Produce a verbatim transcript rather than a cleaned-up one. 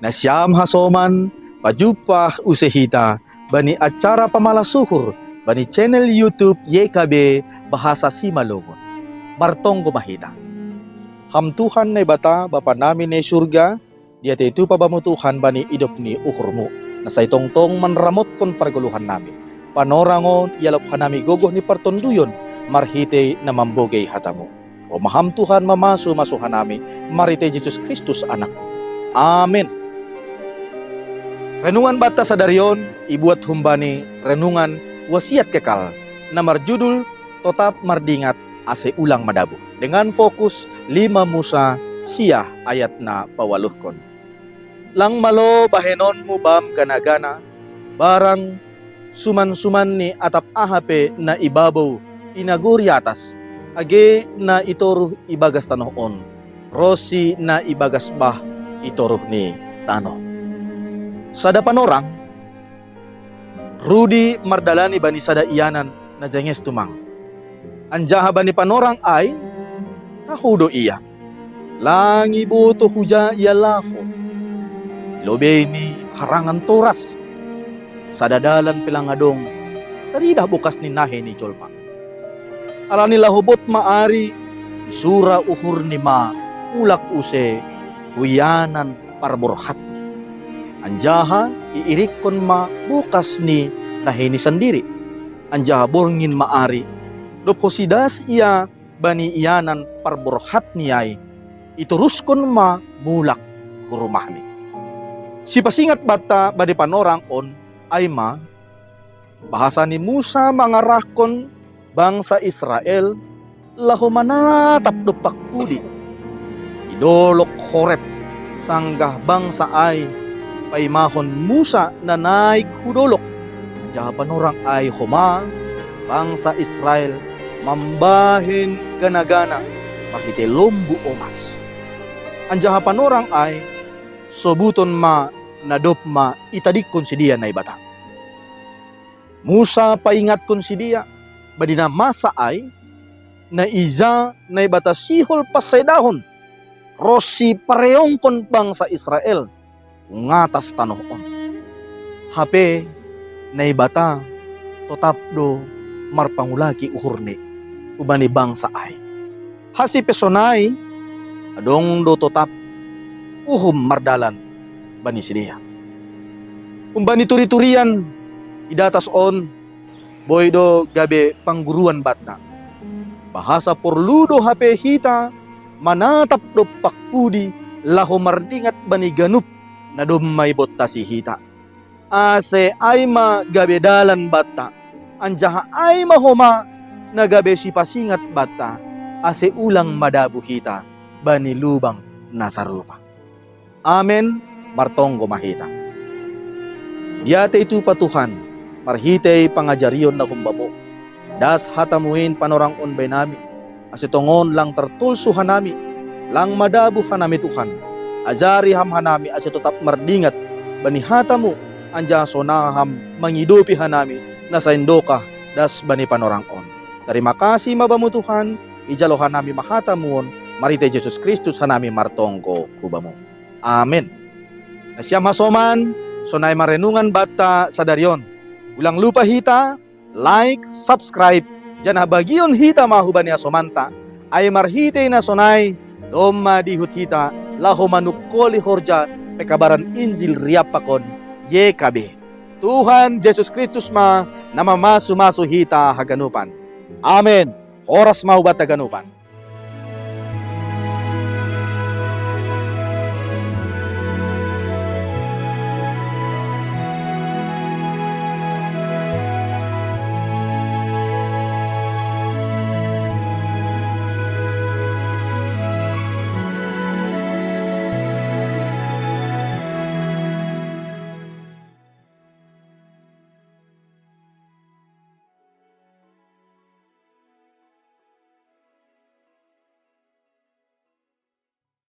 Nasiam hasoman, pajumpa use hita bani acara pamalas uhur bani channel YouTube Y K B Bahasa Simalungun. Martonggo ma hita. Ham Tuhan Naibata, Bapa nami na i surga, diatei tupa bamu Tuhan bani idop ni uhurmu, na sai tongtong manramotkon pargoluhan nami. Panorangon ialop hanami gogoh ni partonduyon marhitei na mambogei hatamu. Ro ma ham Tuhan mamasu-masu hanami, marhitei Jesus Kristus Anakmu. Amen. Renungan banta sadari on ibuat humbani renungan Wasiat Kekal na marjudul Totap Mardingat Ase Ulang Madabu, dengan fokus lima Musa sia ayat na pawaluhkon. Lang malo bahenonmu bam gana-gana, barang suman-suman ni atap aha pe na i babou i nagori atas, age na i toruh i bagas tanoh on, ronsi na i bagas bah i toruh ni tanoh. Sada panorang rudi mardalani bani sada ianan na jenges tumang. Anjaha bani panorang ai, tahu do ia. Lang iboto huja ia laho. Lobei ni harangan toras. Sada dalan pe lang adong, taridah bokas ni nahei ni jolma. Alani laho bot ma ari, isura uhurni ma mulak use hu ianan parborhatni. Anjaha iirikkon ma bokas ni nahei ni sandiri. Anjaha borngin ma ari, dob hosidas ia bani ianan parborhatni ai, itoruskon ma mulak hu rumahni. Sipasingat banta bani panorang on ai ma, bahasa ni Musa mangarahkon bangsa Israel laho manatap dompak pudi i dolok Horeb, sanggah bangsa ai paimahon Musa na naik hu dolok. Anjaha panorang ai homa bangsa Israel mambahen gana-gana marhitei lombu omas. Anjaha panorang ai sobuton ma na dob ma itadingkon sidea Naibata. Musa paingatkon sidea bani na masa ai, na ija Naibata sihol pansaedahon ronsi pareongkon bangsa Israel hu atas tanoh on. Hape Naibata totap do marpangulaki uhurni hubani bangsa ai. Hasi pe sonai, adong do totap uhum mardalan bani sidea. Humbani turi-turian i datas on, boi do gabe pangguruan banta, bahasa porlu do hape hita manatap dompak pudi laho mardingat bani ganup na domma ibottasi hita. Ase ai ma gabe dalan banta, anjaha ai ma homa na gabe sipasingat banta, ase ulang madabu hita bani lubang na sarupa. Amen. Martonggo ma hita. Diatei tupa Tuhan, marhitei pangajarion na humbamu, das hatamu in panorang on bai nami, ase tongon lang tartolsu hanami, lang madabu hanami Tuhan. Ajari ham hanami ase totap mardingat bani hatamu, anjaha sonang ham mangidopi hanami na saindokah das bani panorang on. Tarima kasih ma bamu Tuhan, ijalo hanami ma hatamu on, marhitei Jesus Kristus hanami martonggo hu bamu. Amen. Nasiam hasoman, sonai ma renungan banta sadari on. Ulang lupa hita like, subscribe, janah bagihon hita ma hubani hasomanta. Ai marhitei na sonai, domma diihut hita laho manungkoli horja pekabaran Injil riap pakon Y K B. Tuhan Jesus Kristus ma na mamasu-masu hita haganupan. Amen. Horas ma hubanta ganupan.